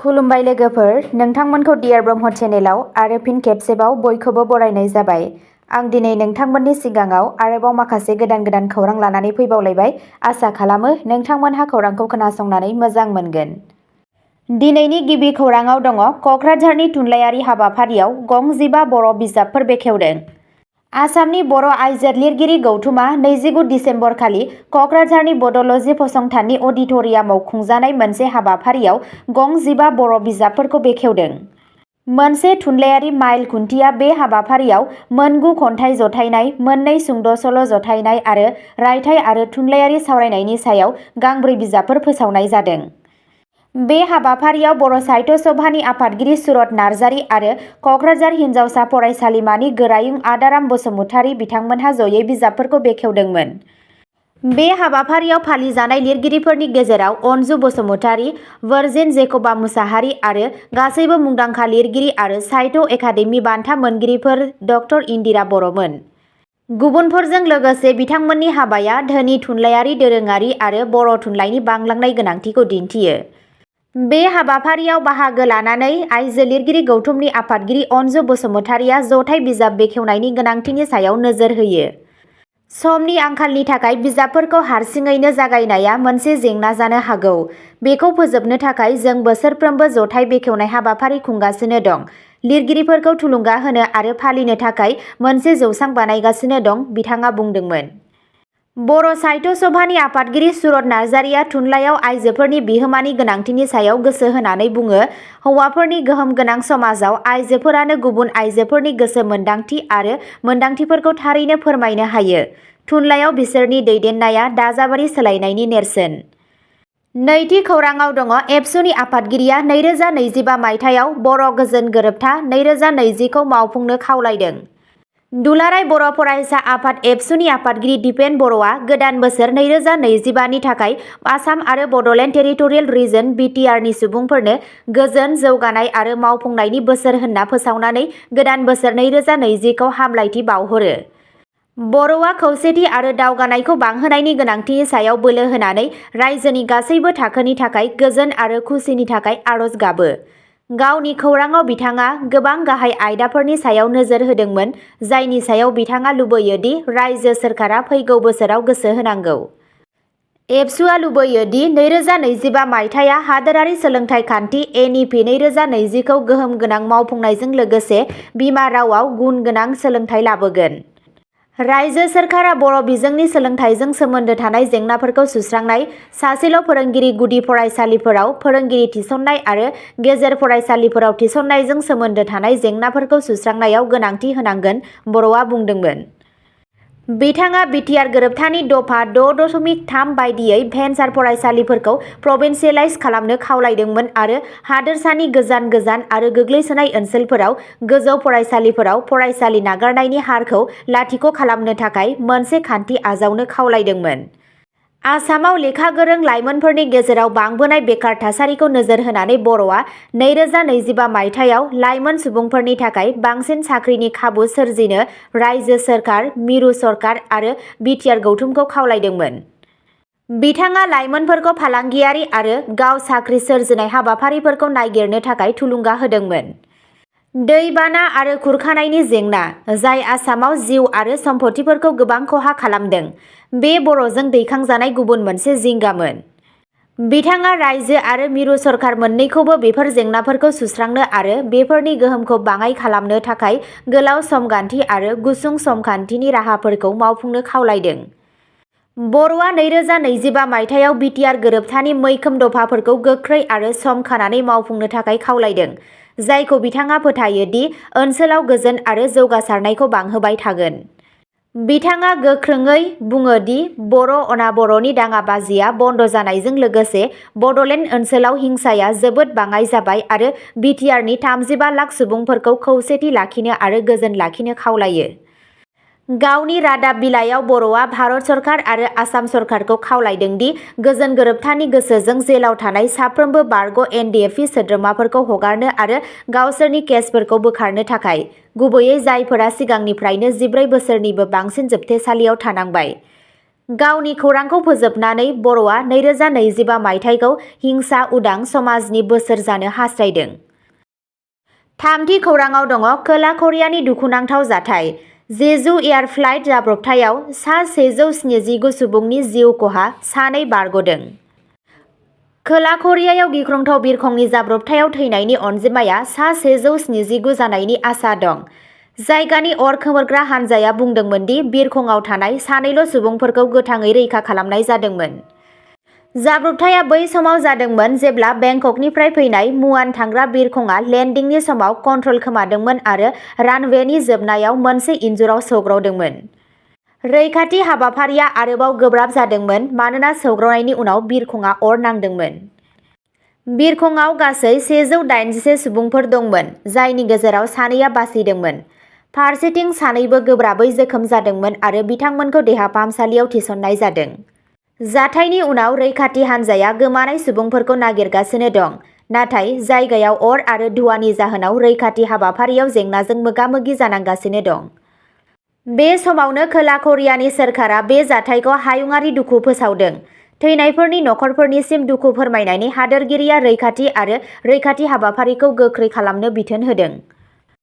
खुलुमबाय लोगोफोर, नोंथांमोनखौ डियार ब्रह्म चेनेलाव आरो फिन खेबसेबाव बयखौबो बरायनाय जाबाय। आं दिनै नोंथांमोननि सिगाङाव आरोबाव माखासे गोदान खौरां लानानै फैबावलायबाय। आसा खालामो नोंथांमोनहा खौरांखौ खोनासंनानै मोजां मोनगोन। दिनैनि गिबि खौराङाव दङ क'क्राझारनि थुनलाइयारि हाबाफारियाव गं 15 बर' बिजाबफोर बेखेवदों। आसामनि बर' आइजो लिरगिरि गौथुमा 29 दिसेम्बर खालि क'क्राझारनि बड'ल'जी फसंथाननि अडिट'रियामाव खुंजानाय मोनसे हाबाफारियाव गं 15 बर' बिजाबफोरखौ बेखेवदों। मोनसे थुनलाइयारि माइल खुन्थिया बे हाबाफारियाव मोन9 खन्थाइ जथाइनाय, 2 सुंद' सल' जथाइनाय आरो रायथाइ आरो थुनलाइयारि सावरायनायनि सायाव गांब्रै बिजाबफोर फोसावनाय जादों। बे हाबाफारियाव बर' साहित्य सभानि आफादगिरि सुरत नार्जारि आरो क'क्राझार हिनजावसा फरायसालिमानि गोरायुं आदाराम बसुमतारी बिथांमोनहा जयै बिजाबफोरखौ बेखेवदोंमोन। बे हाबाफारियाव फालिजानाय लिरगिरिफोरनि गेजेराव अनजु बसुमतारी, वर्जिन जेकबा मुसाहारि आरो गासैबो मुंदांखा लिरगिरि आरो साहित्य एकाडेमि बान्था मोनगिरिफोर ड इन्दिरा बर'मोन। गुबुनफोरजों लोगोसे बिथांमोननि हाबाया धोनि थुनलाइयारि दोरोङारि आरो बर' थुनलाइनि बांलांनाय गोनांथिखौ दिन्थियो। बे हाबाफारियाव बाहागो लानानै आइजो लिरगिरि गौथुमनि आफादगिरि अनजु बसुमतारीया जथाइ बिजाब बेखेवनायनि गोनांथिनि सायाव नोजोर होयो। समनि आंखालनि थाखाय बिजाबफोरखौ हारसिङैनो जागायनाया मोनसे जेंना जानो हागौ। बेखौ फोजोबनो थाखाय जों बोसोरफ्रोमबो जथाइ बेखेवनाय हाबाफारि खुंगासिनो दं। लिरगिरिफोरखौ थुलुंगा होनो आरो फालिनो थाखाय मोनसे जौसां बानायगासिनो दं, बिथाङा बुंदोंमोन। बर' साहित्य सभानि आफादगिरि सुरत नार्जारिया थुनलाइयाव आइजोफोरनि बिहोमानि गोनांथिनि सायाव गोसो होनानै बुङो, हौवाफोरनि गोहोम गोनां समाजाव आइजोफोरानो गुबुन आइजोफोरनि गोसो मोन्दांथि आरो मोन्दांथिफोरखौ थारैनो फोरमायनो हायो। थुनलाइयाव बिसोरनि दैदेननाया दाजाबारि सोलायनायनि नेरसोन। नैथि खौराङाव दङ एबसुनि आफादगिरिया 2025 मायथाइयाव बर' गोजोन गोरोबथा 2020 खौ मावफुंनो खावलायदों। दुलाराय बर' फरायसा आफाद एबसुनि आफादगिरि दिपेन बर'आ गोदान बोसोर 2025 नि थाखाय आसाम आरो बड'लेण्ड टेरिटरियेल रिजन (BTR) नि सुबुंफोरनो गोजोन, जौगानाय आरो मावफुंनायनि बोसोर होनना फोसावनानै गोदान बोसोर 2020 खौ हामलायथि बावहरो। बर'आ खौसेथि आरो दावगानायखौ बांहोनायनि गोनांथिनि सायाव बोलो होनानै रायजोनि गासैबो थाखोनि थाखाय गोजोन आरो खुसिनि थाखाय आरज गाबो। गावनि खौराङाव बिथाङा गोबां गाहाय आयदाफोरनि सायाव नोजोर होदोंमोन, जायनि सायाव बिथाङा लुबैयो दि रायजो सोरखारा फैगौ बोसोराव गोसो होनांगौ। एबसुआ लुबैयो दि 2025 मायथाइया हादोरारि सोलोंथाइ खान्थि (NEP) 2020 खौ गोहोम गोनां मावफुंनायजों लोगोसे बिमा रावआव गुन गोनां सोलोंथाइ लाबोगोन। रायजो सोरखारा बर' बिजोंनि सोलोंथाइजों सोमोन्दो थानाय जेंनाफोरखौ सुस्रांनाय, सासेल' फोरोंगिरि गुदि फरायसालिफोराव फोरोंगिरि थिसननाय आरो गेजेर फरायसालिफोराव थिसननायजों सोमोन्दो थानाय जेंनाफोरखौ सुस्रांनायाव गोनांथि होनांगोन, बर'आ बुंदोंमोन। बिथाङा BTR गोरोबथानि दफा 6.3 बायदियै भेन्सार फरायसालिफोरखौ प्रभिन्सियेलाइज खालामनो खावलायदोंमोन आरो हादोरसानि गोजान आरो गोग्लैसोनाय ओनसोलफोराव गोजौ फरायसालिफोराव फरायसालि नागारनायनि हारखौ लाथिख' खालामनो थाखाय मोनसे खान्थि आजावनो खावलायदोंमोन। आसामाव लेखा गोरों लाइमोनफोरनि गेजेराव बांबोनाय बेकार थासारिखौ नोजोर होनानै बर'आ 2025 मायथाइयाव लाइमोन सुबुंफोरनि थाखाय बांसिन साख्रिनि खाबु सोरजिनो रायजो सोरखार, मिरु सरकार आरो BTR गौथुमखौ खावलायदोंमोन। बिथाङा लाइमोनफोरखौ फालांगियारि आरो गाव साख्रि सोरजिनाय हाबाफारिफोरखौ नागिरनो थाखाय थुलुंगा होदोंमोन। दैबाना आरो खुरखानायनि जेंना, जाय आसामाव जिउ आरो सम्पथिफोरखौ गोबां खहा खालामदों, बे बर'जों दैखांजानाय गुबुन मोनसे जिंगामोन। बिथाङा रायजो आरो मिरु सरकार मोन्नैखौबो बेफोर जेंनाफोरखौ सुस्रांनो आरो बेफोरनि गोहोमखौ बाङाइ खालामनो थाखाय गोलाव समगान्थि आरो गुसुं समखान्थिनि राहाफोरखौ मावफुंनो खावलायदों। बर'आ 2025 मायथाइयाव BTR गोरोबथानि मैखोम दफाफोरखौ गोख्रै आरो सम खानानै मावफुंनो थाखाय खावलायदों, जायखौ बिथाङा फोथायो दि ओनसोलाव गोजोन आरो जौगासारनायखौ बांहोबाय थागोन। बिथाङा गोख्रोङै बुङो दि बर'-अना-बर'नि दाङाबाजिया बन्द जानायजों लोगोसे बड'लेण्ड ओनसोलाव हिंसाया जोबोद बाङाइ जाबाय आरो BTR नि 35 लाख सुबुंफोरखौ खौसेथि लाखिनो आरो गोजोन लाखिनो खावलायो। गावनि रादाब बिलाइयाव बर'आ भारत सरकार आरो आसाम सरकारखौ खावलायदों दि गोजोन गोरोबथानि गोसोजों जेलाव थानाय साफ्रोमबो बारग' NDFP सोद्रोमाफोरखौ हगारनो आरो गावसोरनि केसफोरखौ बोखारनो थाखाय, गुबैयै जायफोरा सिगांनिफ्रायनो 14 बोसोरनिबो बांसिन जोबथेसालियाव थानांबाय। गावनि खौरांखौ फोजोबनानै बर'आ 2025 मायथाइखौ हिंसा उदां समाजनि बोसोर जानो हास्थायदों। थामथि खौराङाव दङ खोला करियानि दुखुनांथाव जाथाय। जेजु एयार फ्लाइट जाब्रबथायाव सा 179 सुबुंनि जिउ खहा, 2 बारग'दों। खोला करियायाव गिख्रंथाव बिरखंनि जाब्रबथायाव थैनायनि अनजिमाया सा 179 जानायनि आसा दं। जायगानि अर खोमोरग्रा हानजाया बुंदोंमोन दि बिरखंआव थानाय 2 सुबुंफोरखौ गोथाङै रैखा खालामनाय जादोंमोन। जाब्रबथाया बै समाव जादोंमोन जेब्ला बेंककनिफ्राय फैनाय मुवान थांग्रा बिरखंआ लेन्डिंनि समाव कन्ट्रल खोमादोंमोन आरो रानवेनि जोबनायाव मोनसे इन्जुराव सौग्रावदोंमोन। रैखाथि हाबाफारिया आरोबाव गोब्राब जादोंमोन मानोना सौग्रावनायनि उनाव बिरखंआ अर नांदोंमोन। बिरखंआव गासै 181 सुबुंफोर दंमोन, जायनि गेजेराव 2आ बासिदोंमोन। फारसेथिं 2बो गोब्राबै जोखोम जादोंमोन आरो बिथांमोनखौ देहा फाहामसालियाव थिसननाय जादों। जाथायनि उनाव रैखाथि हानजाया गोमानाय सुबुंफोरखौ नागिरगासिनो दं, नाथाय जायगायाव अर आरो धुवानि जाहोनाव रैखाथि हाबाफारियाव जेंनाजों मोगा-मोगि जानांगासिनो दं। बे समावनो खोला करियानि सोरखारा बे जाथायखौ हायुङारि दुखु फोसावदों। थैनायफोरनि नखरफोरनिसिम दुखु फोरमायनानै हादोरगिरिया रैखाथि आरो रैखाथि हाबाफारिखौ गोख्रै खालामनो बिथोन होदों।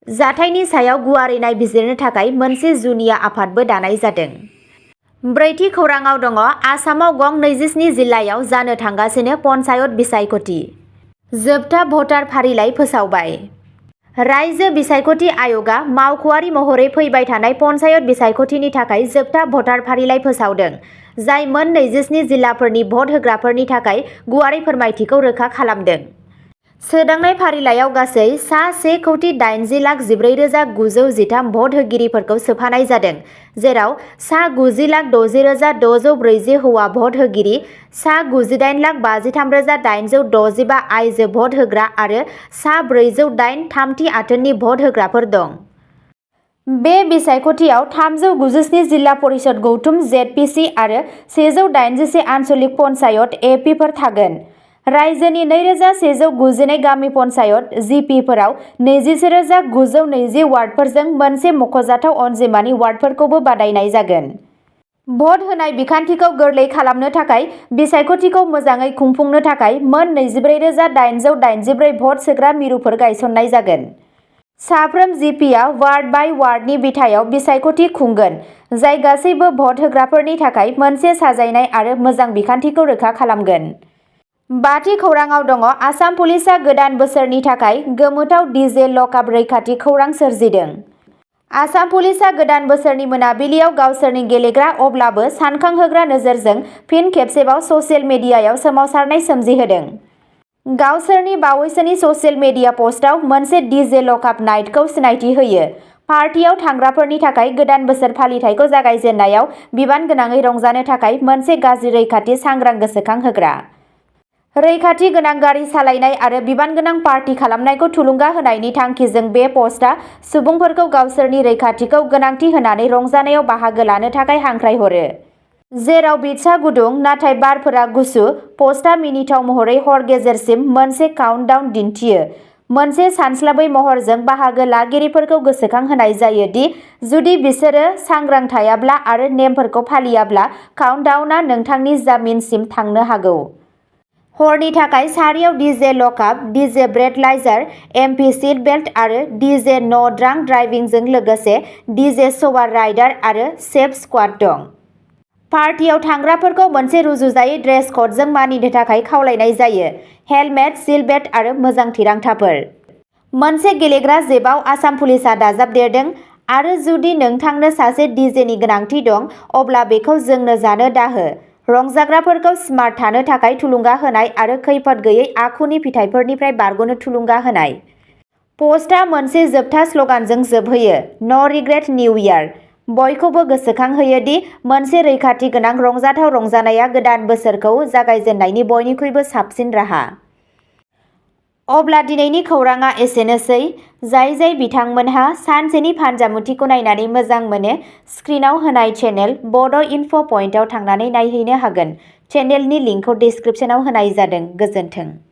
जाथायनि सायाव गुवारै नायबिजिरनो थाखाय मोनसे जुनिया आफादबो दानाय जादों। ब्रैथि खौराङाव दङ आसामाव गं 27 जिल्लायाव जानो थांगासिनो पन्चायत बिसायख'थि। जोबथा भटार फारिलाइ फोसावबाय। रायजो बिसायख'थि आय'गआ मावख'आरि महरै फैबाय थानाय पन्चायत बिसायख'थिनि थाखाय जोबथा भटार फारिलाइ फोसावदों, जाय मोन 27 जिल्लाफोरनि भट होग्राफोरनि थाखाय गुवारै फोरमायथिखौ रोखा खालामदों। सोदांनाय फारिलाइयाव गासै सा 1,90,14,913 भट होगिरिफोरखौ सोफानाय जादों, जेराव सा 90,60,640 हौवा भट होगिरि, सा 98,53,865 आइजो भट होग्रा आरो सा 408 थामथि आथोननि भट होग्राफोर दं। बे बिसायख'थियाव 397 जिल्ला परिषद गौथुम (जेडपिसि) आरो 181 आन्सलिक पन्चायत (एपिफोर थागोन। रायजोनि 2,192 गामि पन्चायत (जिपिफोराव 21,920 वार्डफोरजों मोनसे मख'जाथाव अनजिमानि वार्डफोरखौबो बादायनाय जागोन। भट होनाय बिखान्थिखौ गोरलै खालामनो थाखाय बिसायख'थिखौ मोजाङै खुंफुंनो थाखाय मोन 24,884 भट सोग्रा मिरुफोर गायसननाय जागोन। साफ्रोम जिपिआ वार्ड बाय वार्डनि बिथायाव बिसायख'थि खुंगोन, जाय गासैबो भट होग्राफोरनि थाखाय मोनसे साजायनाय आरो मोजां बिखान्थिखौ रोखा खालामगोन। बाथि खौराङाव दङ आसाम पुलिसआ गोदान बोसोरनि थाखाय गोमोथाव डीजे लकआप रैखाथि खौरां सोरजिदों। आसाम पुलिसआ गोदान बोसोरनि मोनाबिलियाव गावसोरनि गेलेग्रा अब्लाबो सानखांहोग्रा नोजोरजों फिन खेबसेबाव ससियेल मिडियायाव सोमावसारनाय सोमजिहोदों। गावसोरनि बावैसोनि ससियेल मिडिया पस्टआव मोनसे डीजे लकआप नाइटखौ सिनायथि होयो। पार्टियाव थांग्राफोरनि थाखाय गोदान बोसोर फालिथायखौ जागायजेननायाव बिबान गोनाङै रंजानो थाखाय मोनसे गाज्रि रैखाथि सांग्रां गोसोखांहोग्रा। रैखाथि गोनां गारि सालायनाय आरो बिबानगोनां पार्टी खालामनायखौ थुलुंगा होनायनि थांखिजों बे पस्टआ सुबुंफोरखौ गावसोरनि रैखाथिखौ गोनांथि होनानै रंजानायाव बाहागो लानो थाखाय हांख्रायहरो। जेराव बिटसआ गुदुं नाथाय बारफोरा गुसु, पस्टआ मिनिथाव महरै हर गेजेरसिम मोनसे काउन्टडाउन दिन्थियो। मोनसे सानस्लाबै महरजों बाहागो लागिरिफोरखौ गोसोखांहोनाय जायो दि जुदि बिसोरो सांग्रां थायाब्ला आरो नेमफोरखौ फालियाब्ला काउन्टडाउनआ नोंथांनि जामिनसिम थांनो हागौ। हरनि थाखाय सारियाव DJ lockup, DJ breathalyser, MP seat belt आरो डीजे नो ड्रांक ड्राइभिंजों लोगोसे डीजे श'वार राइडार आरो सेफ स्क्वाड दं। पार्टियाव थांग्राफोरखौ मोनसे रुजुजायै ड्रेस क'डजों मानिनो थाखाय खावलायनाय जायो। हेलमेट, सिलबेट आरो मोजां थिरांथाफोर। मोनसे गेलेग्रा जेबाव आसाम पुलिसआ दाजाबदेरदों आरो जुदि नोंथांनो सासे डीजेनि गोनांथि दं, अब्ला बेखौ जोंनो जानो दाहो। रंजाग्राफोरखौ स्मार्ट थानो थाखाय थुलुंगा होनाय आरो खैफोद गैयै आखुनि फिथायफोरनिफ्राय बारग'नो थुलुंगा होनाय। पस्टआ मोनसे जोबथा स्ल'गानजों जोबहैयो, "नो रिग्रेट निउ इयार", बयखौबो गोसोखांहोयो दि मोनसे रैखाथि गोनां रंजाथाव रंजानायआ गोदान बोसोरखौ जागायजेननायनि बयनिख्रुइबो साबसिन राहा। अब्ला दिनैनि खौरांआ एसेनोसै। जाय बिथांमोनहा सानसेनि फानजामुथिखौ नायनानै मोजां मोनो, स्क्रिनआव होनाय चेनेल बड' इनफ' पइन्टआव थांनानै नायहैनो हागोन। चेनेलनि लिंकखौ डिस्क्रिप्शनाव होनाय जादों। गोजोन्थों।